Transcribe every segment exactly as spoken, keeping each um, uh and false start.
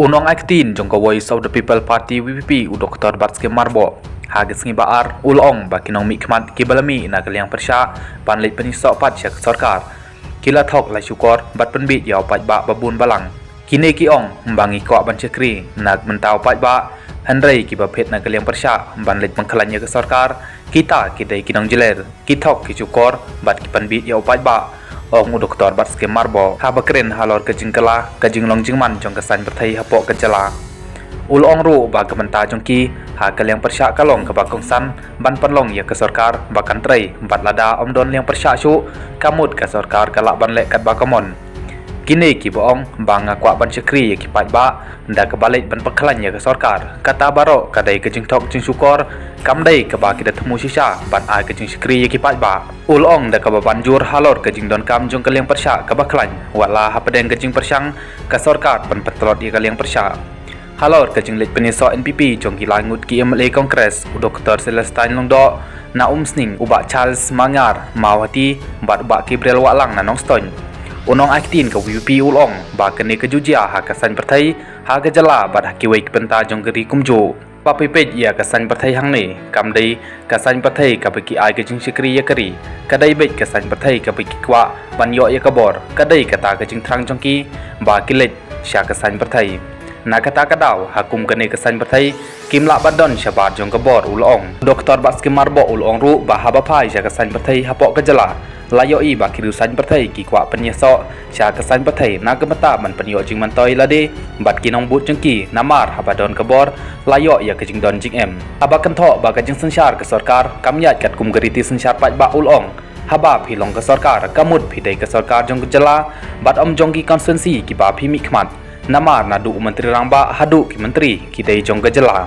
U nongai ktien jong ka Voice of the People Party V P P u Doktor Batskhem Myrboh ha ka sngi Ba-ar u la ong ba ki nongmihkhmat kiba la mih na ka liang pyrshah ban leit pynïasoh pat sha ka sorkar ki la thok la shukor bad pynbit ïa u paidbah ba bun balang. Kine ki ong ba ngi kwah ban shakri na ka bynta u paidbah, hynrei kiba phet na ka liang pyrshah ban leit pynkhlaiñ ïa ka sorkar, kita ki dei ki nongjler, ki thok ki shukor bad ki pynbit ïa u paidbah, ong u Doktor Batskhem Myrboh haba kren halor ka jingkylla ka jinglong jingman jong ka saiñ pyrthei hapoh ka jylla. U la ong ruh ba ka bynta jong ki ha ka liang pyrshah ka long kaba kongsan ban pynlong ïa ka sorkar ba kan trei, bad lada ym don liang pyrshah shuh, ka mut ka sorkar ka lah ban leh katba ka mon. Kine kiba ong ba nga kwah ban shakri ïa ki paidbah da kaba leit ban pynkhlaiñ ïa ka sorkar, kata baroh ka dei ka jingthok jingshukor, kam dei kaba ki da thmu shisha ban ai ka jingshakri ïa ki paidbah. U la ong da kaba ban jur halor ka jingdonkam jong ka liang pyrshah kaba khlaiñ, wat la hapdeng ka jingpyrshang ka sorkar ban pyntlot ïa ka liang pyrshah. Halor ka jingleit pynïasoh N P P jong ki lai ngut ki M L A Congress, u Doktor Celestine Lyngdoh na Umsning, u Bah Charles Mangar Mawhati bad u Bah Gabriel Wahlang na Nongstoiñ, u nongai ktien ka V P P u la ong ba kane ka ju jia ha ka saiñ pyrthei ha ka jylla bad ha kiwei ki bynta jong ka ri kumjuh. Ba phi peit ïa ka saiñ pyrthei hangne, kam dei ka saiñ pyrthei kaba ki ai ka jingshakri ïa ka ri, ka dei beit ka saiñ pyrthei kaba ki kwah ban ïoh ïa ka bor. Ka dei kata ka jingthrang jong ki ba ki leit sha ka saiñ pyrthei. Na kata ka daw, ha kum kane ka saiñ pyrthei kim lah ban don shabar jong ka bor, u la ong. Doktor Batskhem Myrboh u la ong ruh ba haba phai sha ka saiñ pyrthei hapoh ka jylla, la ïohi ba ki riew saiñ pyrthei ki kwah pynïasoh sha ka saiñ pyrthei na ka bynta ban pynïoh jingmyntoi lade bad ki nongbud jong ki, namar haba don ka bor la ïoh ïa ka jingdon jingem. Haba kynthoh ba ka jingsynshar ka sorkar kam ïaid katkum ka riti synshar paidbah, u la ong, haba phi long ka sorkar, ka mut phi dei ka sorkar jong ka jylla bad ym jong ki constituency kiba phi mihkhmat. Namar naduh u Myntri Rangbah haduh ki myntri ki dei jong ka jylla.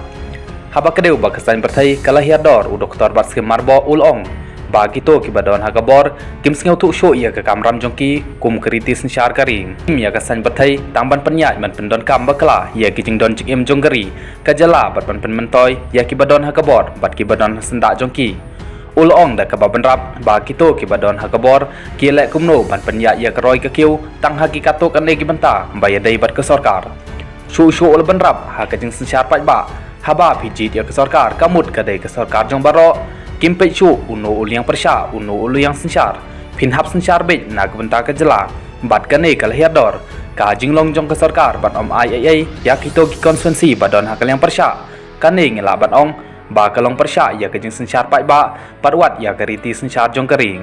Haba kdew ba ka saiñ pyrthei ka la hiar dor, u Doktor Batskhem Myrboh u la ong ba kito kiba don ha ka bor kim sngewthuh shuh ïa ka kamram jong ki kum ka riti synshar ka ri. Kim ïa ka saiñ pyrthei tang ban pynïaid ban pyndonkam bakla ïa ki jingdon jingem jong ka ri ka jylla bad ban pynmyntoi ïa kiba don ha ka bor bad kiba don ha syndah jong ki. U la ong da kaba bynrap ba kito kiba don ha ka bor ki leh kumno ban pynïaid ïa ka roi ka kiew tang ha ki katto katne ki bynta ba ïadei bad ka sorkar. Shuh shuh u la bynrap ha ka jingsynshar paidbah, haba phi jied ïa ka sorkar, ka mut ka dei ka sorkar jong baroh. Kim peit shuh uno u liang pyrshah, uno u liang synshar. Phin hap synshar beit na ka bynta ka jylla. Bad kane ka la hiar dor ka jinglong jong ka sorkar ban ym ai ei ei ïa kito ki constituency ba don ha ka liang pyrshah. Kane ngi lah ban ong ba ka long pyrshah ïa ka jingsynshar paidbah bad wat ïa ka riti synshar jong ka ri.